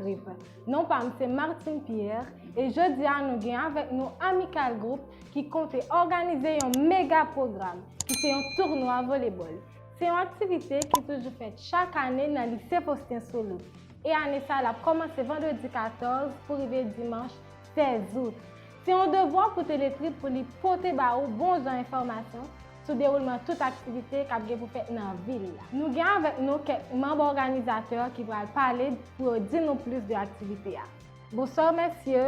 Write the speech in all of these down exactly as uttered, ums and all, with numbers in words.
Rip. Non pa m se Martine Pierre e jodi a nou gen avèk nou Amical Group ki konte òganize yon mega pwogram ki se yon tounwa volebòl. Se yon aktivite ki toujou fèt chak ane nan Lise Faustin Soulouque. E ane sa a l ap kòmanse vandredi katòz pou rive dimanch sèz out. Se yon devwa pou Teletrip pou li pote ba ou bon jan enfòmasyon sou dewoulman tout aktivite k ap gen pou fèt nan vil la. Nou gen avèk nou kèk manm òganizatè ki pral pale pou yo di nou plis de aktivite a. Bonswa mesye.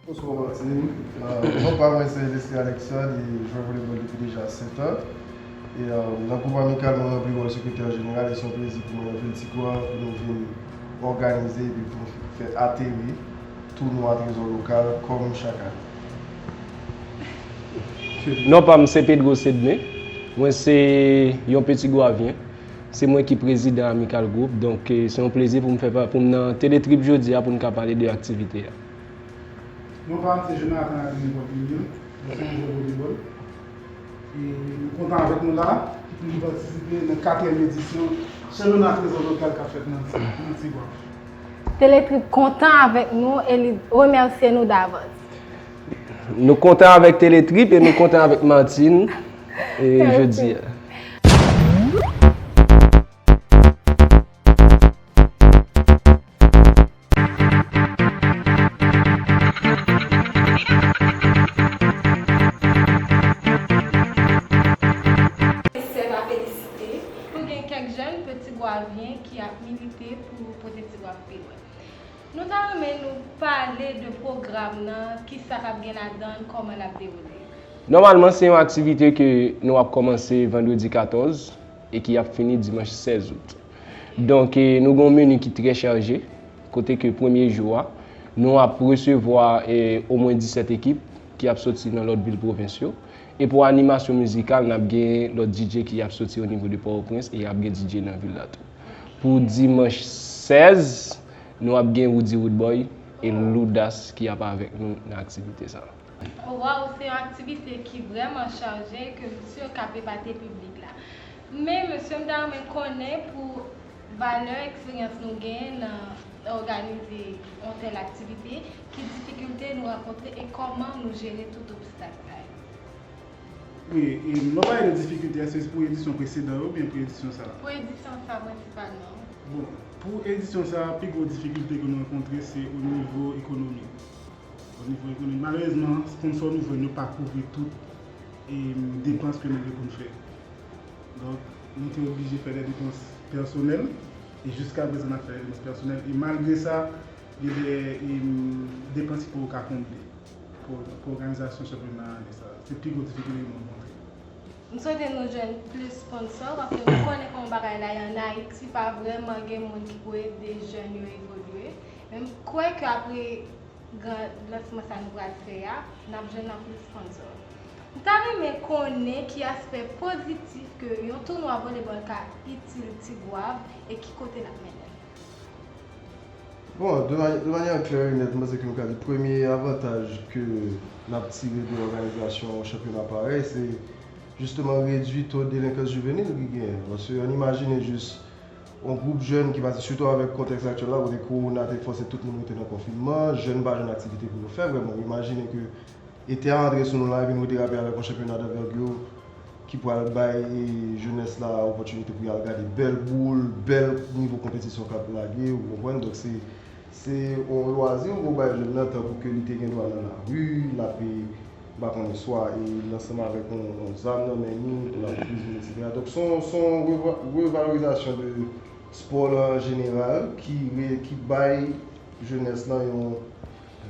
Bonswa Martine. Euh, non pa mwen se Leslie Alexandre e jwè volebòl depi deja sèt an. E euh, nan gwoup Amical mwen ranpli wòl sekretè jeneral e se yon plezi pou mwen nan vil Tigwav pou nou vin òganize epi pou nou fè ateri tounwa trezò lokal kòm chak ane. Non pa m se Pedro Sedme. Mwen se yon Petigwavyen. Se mwen ki prezidan Amical Group. Donk, eh, se yon plezi pou m fè pa, pou m nan Teletrip jodi a pou n ka pale de aktivite a. Non pa m se Jonathan Adrien Paul Emile. Mwen se yon jwè volebòl. E nou kontan avèk nou la pou nou patisipe nan katriyèm edisyon chanpyona trezò lokal k ap fèt nan nan Tigwav. Teletrip kontan avèk nou e li remèsye nou davans. Nou kontan avèk Teletrip e nou kontan avèk Martine e jodi a. Sèv a felisite. Nou gen kèk jèn Petigwavyen ki ap milite pou pote Tigwav pi lwen. Nou ta renmen nou pale de pwogram nan, kisa k ap gen ladan l, kòman l ap dewoule. Nòmalman, se yon aktivite ke nou ap kòmanse vandredi katòz e ki ap fini dimanch sèz out. Donk, eh, nou gen yon meni ki trè chaje, kote ke premye jou a, nou ap resevwa eh, omwen disèt ekip ki ap soti nan lòt vil pwovens yo. E pou animasyon mizikal, n ap gen lòt D J ki ap soti o nivo de Pòtoprens e ap gen D J nan vil la tou. Pou dimanch sèz, nou ap gen Roody Roodboy e Loudas ki ap avèk nou nan aktivite sa a. Waw, se yon aktivite ki vrèman chaje ke m si k ap epate piblik la. Men mesye, m ta renmen konnen pou valè eksperyans nou genyen nan òganize yon tèl aktivite, ki difikilte nou rankontre e kòman nou jere tout obstak sa yo. Wi, e lè w pale de difikilte, èske se pou edisyon presedan yo oubyen pou edisyon sa a? Pou edisyon sa a prensipalman. Bon, pou edisyon sa a, pi gwo difikilte ke nou rankontre se o nivo ekonomik. O nivo ekonomik, malerezman, sponsò nou jwenn yo pa kouvri tout e, depans ke nou gen pou n fè. Donk, nou te oblije fè de depans pèsonèl, e jiska prezan n ap fè de depans pèsonèl, e malgre sa, gen de e, depans ki poko ka konble pou, pou òganizasyon chanpyona ane sa a. Se pi gwo difikilte ke nou rankontre. M swete nou jwenn plis sponsò, paske nou konnen kòman bagay la ye ann Ayiti, pa vrèman gen moun ki pou ede jèn yo evolye. Men m kwè ke apre gran lansman sa nou pral fè a, n ap jwenn anpil sponsò. M ta renmen konnen ki aspè pozitif ke yon tounwa volebòl ka itil Tigwav e ki kote l ap mennen l. Bon, de manyè klè e nèt, m panse ke m ka di premye avantaj ke n ap tire de òganizasyon yon chanpyona parèy, se jisteman redui to delenkans jivenil ki genyen. Paske ann imajine jis yon gwoup jèn ki pase, sitou avèk kontèks aktyèl la, kote kowona te fòse tout moun rete nan konfinman, jèn pa jwenn aktivite pou yo fè, vrèman, ou imajine ke ete a antre sou nou la, epi nou rete rape avèk yon chanpyona danvègir ki pral bay e, jenès la opòtinite pou y al gade bèl boul, bèl nivo konpetisyon k ap lage, ou konprann? Donk, se, se yon lwazi ou bay jèn nan, tankou ke li te gen dwa nan lari, l ap, e, m pa konnen, swa e, l ansanm avèk yon, yon zam nan men li, l ap kwizine, etsetera. Donk, se yon, se yon reva, revalorizasyon de spò la an jeneral ki, re, ki bay jenès lan yon,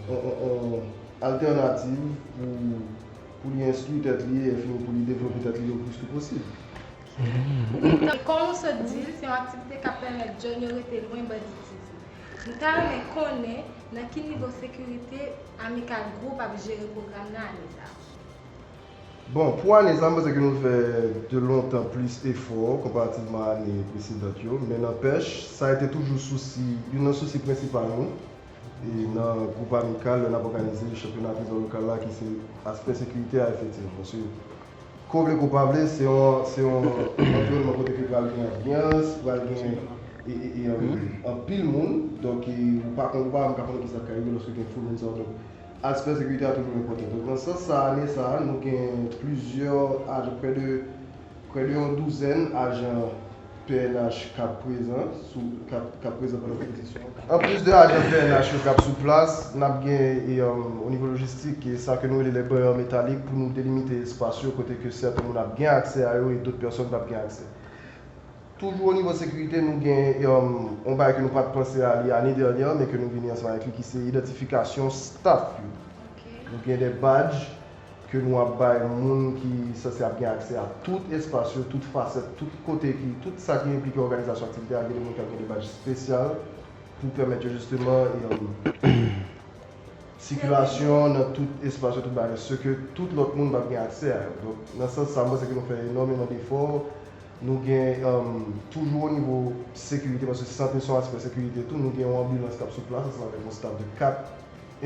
yon, yon, yon altènativ pou, pou li enstwi tèt li e fini pou li devlope tèt li le plis ke posib. Kòm ou sot di l, se yon aktivite k ap pèmèt jèn yo rete lwen banditis. M ta renmen konnen nan ki nivo sekirite Amical Group ap jere pwogram nan ane sa a. Bon, pou ane sa, m panse ke nou fè de lontan plis efò konparativman a ane presedan yo, men nanpèch, sa rete toujou sousi, youn nan sousi prensipal nou e nan gwoup Amical lè n ap òganize chanpyona trezò lokal la, ki se aspè sekirite a, efektivman. Paske, ke w vle ke w pa vle, se yon, se yon anviwònman kote ke pral gen anbyans, pral gen e, e, e, um, anpil moun. Donk, e, ou pa konn, ou pa menm ka konnen ki sa k ka rive lòske gen foul moun sa yo. Donk, aspè sekirite a toujou enpòtan. Donk, nan sans sa, ane sa a, nou gen plizyè, a, prè de, prè de yon douzèn ajan P N H k ap prezan sou, k ap, k ap prezan pandan konpetisyon an. Anplis de ajan P N H yo k ap sou plas, n ap gen, e, um, o nivo lojistik, e sa ke nou rele les barrières métalliques, pou nou delimite espas yo kote ke sèten moun ap gen aksè a yo e dòt pèsòn p ap gen aksè. Toujou o nivo sekirite, nou gen, um, yon bagay ke nou pa t panse a li ane dènyè, men ke nou vini ansanm avèk li, ki se idantifikasyon staff yo. Nou gen de badge ke nou ap bay moun ki sanse ap gen aksè a tout espas yo, tout fasèt, tout kote ki, tout sa ki enplike òganizasyon aktivite a, gen de moun k ap gen de badge espesyal pou pèmèt yo jisteman, e, um, sikilasyon nan tout espas yo, tout bagay, se ke tout lòt moun p ap gen aksè a yo. Donk, nan sans sa, m panse ke nou fè enòmeman defò. Nou gen, um, toujou o nivo sekirite, paske sante se yon aspè sekirite tou, nou gen yon anbilans k ap sou plas ansanm avèk yon staff de kat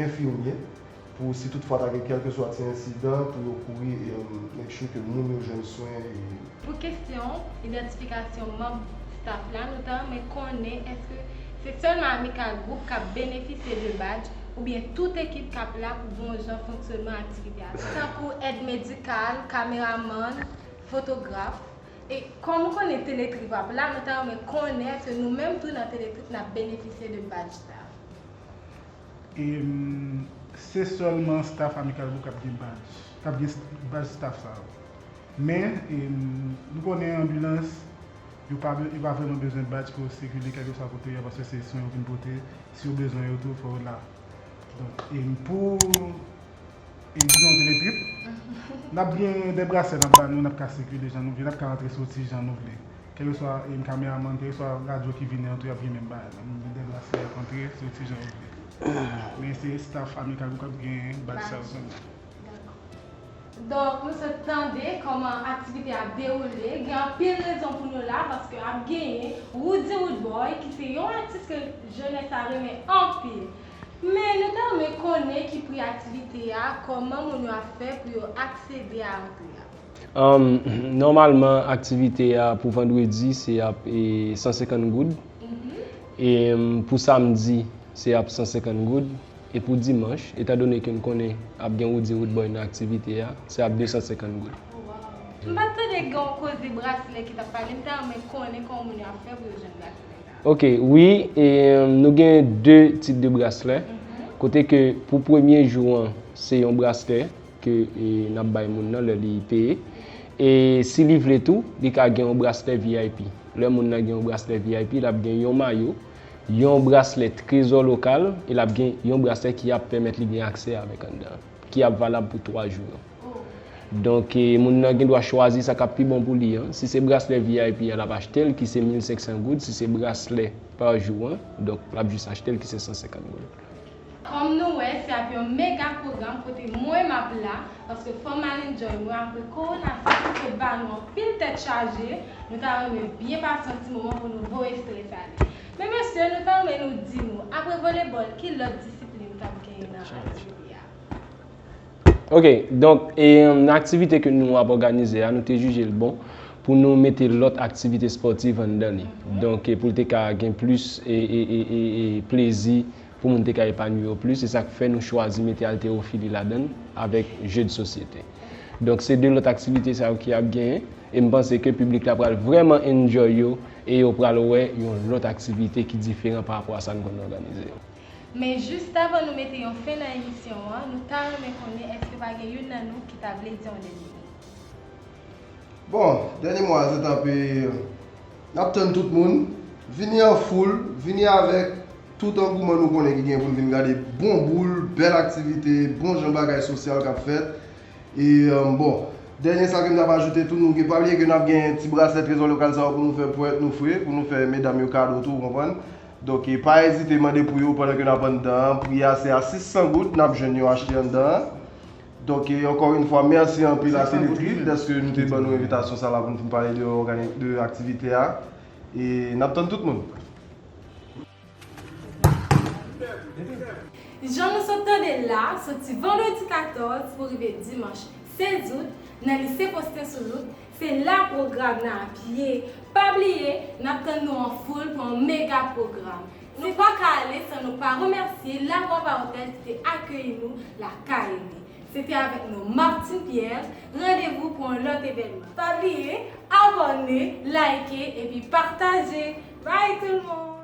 enfimye pou si toutfwa ta gen kèlkeswa ti ensidan, pou yo kouri e, um, make sure ke moun yo jwenn swen e Pou kesyon idantifikasyon manm staff la, nou ta renmen konnen èske se sèlman Amical Group k ap benefisye de badge oubyen tout ekip k ap la pou bon jan fonksyònman aktivite a, tankou èd medikal, kameramann, fotograf. E kòm ou konnen Teletrip ap la, nou ta renmen konnen èske nou menm tou nan Teletrip n ap benefisye de badge sa a. E, mm, se sèlman staff Amical Group k ap gen badge, k ap gen badge staff sa yo. Men, e, mm, nou konnen anbilans, yo pa, yo pa vrèman bezwen badge pou yo sikile kèlkeswa kote yo ye, paske se swen yo vin pote. Si yo bezwen yo tou, fò yo la. Donk, e, pou, e, dizon Teletrip, n ap gen de braslè n ap ba nou, n ap ka sikile jan nou vle, n ap ka rantre soti jan nou vle. Kèlkeswa, e, kameramann, kèlkeswa radyo ki vini an tou, y ap gen menm bagay la. Nou gen de braslè, y ap antre, soti jan yo vle. Men se staff Amical Group k ap gen badge sa yo sèlman. Donk, nou sot tande kòman aktivite a ap dewoule. Gen anpil rezon pou nou la, paske ap genyen Roody Roodboy, ki se yon atis ke jenès la renmen anpil. Men nou ta renmen konnen ki pri aktivite a, kòman moun yo ap fè pou yo aksede a antre a. Nòmalman, aktivite a pou vandredi se ap e, san senkant goud. E pou samdi, se ap san senkant goud. E pou dimanch, etandone ke n konnen ap gen Roody Roodboy nan aktivite a, se ap de san senkant goud. M pa t tande gen yon koze braslè ki t ap pale, m ta renmen konnen kòman moun yo ap fè pou yo jwenn braslè sa. Ok, wi, e, nou gen de tip de braslè. Kote ke pou premye jou an, se yon braslè ke e, n ap bay moun nan lè li peye. E si li vle tou, li ka gen yon braslè V I P. Lè moun nan gen yon braslè V I P, l ap gen yon mayo, yon braslè trezò lokal, e l ap gen yon braslè ki ap pèmèt li gen aksè avèk anndan an, ki ap valab pou twa jou yo. Donk, e, moun nan gen dwa chwazi sa k ap pi bon pou li an. Si se braslè V I P an, l ap achte l, ki se mil senk san goud. Si se braslè pa jou an, donk, l ap jis achte l, ki se san senkant goud. Kòm nou wè, se ap yon mega pwogram kote mwen m ap la, paske fò m al enjoy mwen apre kowonaviris ki sot ba nou anpil tèt chaje, nou ta renmen byen pase yon ti moman pou nou voye estrès ale. Men mesye, nou ta renmen nou di nou, apre volebòl, ki lòt disiplin k ap genyen nan aktivite a? Ok, donk, e, nan aktivite ke nou ap òganize a, nou te jije l bon pou nou mete lòt aktivite espòtiv anndan li. Donk, e, pou l te ka gen plis e, e, e, e, e plezi, pou moun te ka epanwi yo plis, se sa k fè nou chwazi mete altewofili ladan l avèk je de sosyete. Donk, se de lòt aktivite sa yo ki ap genyen, e m panse ke piblik la pral vrèman enjoy yo, e yo pral wè yon lòt aktivite ki diferan pa rapò a sa n konn òganize yo. Men jis avan nou mete yon fen nan emisyon an, nou ta renmen konnen èske pa gen youn nan nou ki ta vle di yon dènye mo? Bon, dènye mo a se t ap, e, n ap tann tout moun, vini an foul, vini avèk tout angouman nou konnen ki gen pou n vin gade bon boul, bèl aktivite, bon jan bagay sosyal k ap fèt. E, bon, dènye sa ke m t ap ajoute tou, nou gen pa bliye ke n ap gen ti braslè trezò lokal sa yo pou nou fè pwèt nou fre, pou nou fè medam yo kado tou, ou konprann. Donk, e, pa ezite mande pou yo pandan ke n ap anndan an. Pri a se a sis san goud, n ap jwenn yo achte anndan an. Donk, e, ankò yon fwa, mèsi anpil a Teletrip dèske nou te ban nou envitasyon sa la pou nou vin pale de ògani-, de aktivite a. E n ap tann tout moun. Jan nou sot tande l la, soti vandredi katòz pou rive dimanch sèz out, nan lise Faustin Souloute, se la pwogram nan ap ye. Pa bliye, n ap tann nou an foul pou yon mega pwogram. Nou pa ka ale san nou pa remèsye Lawa Hotel ki te akeyi nou lakay li. Se te avèk nou Martine Pierre. Randevou pou yon lòt evènman. Pa bliye, abòne, like epi pataje. Bye tout le monde!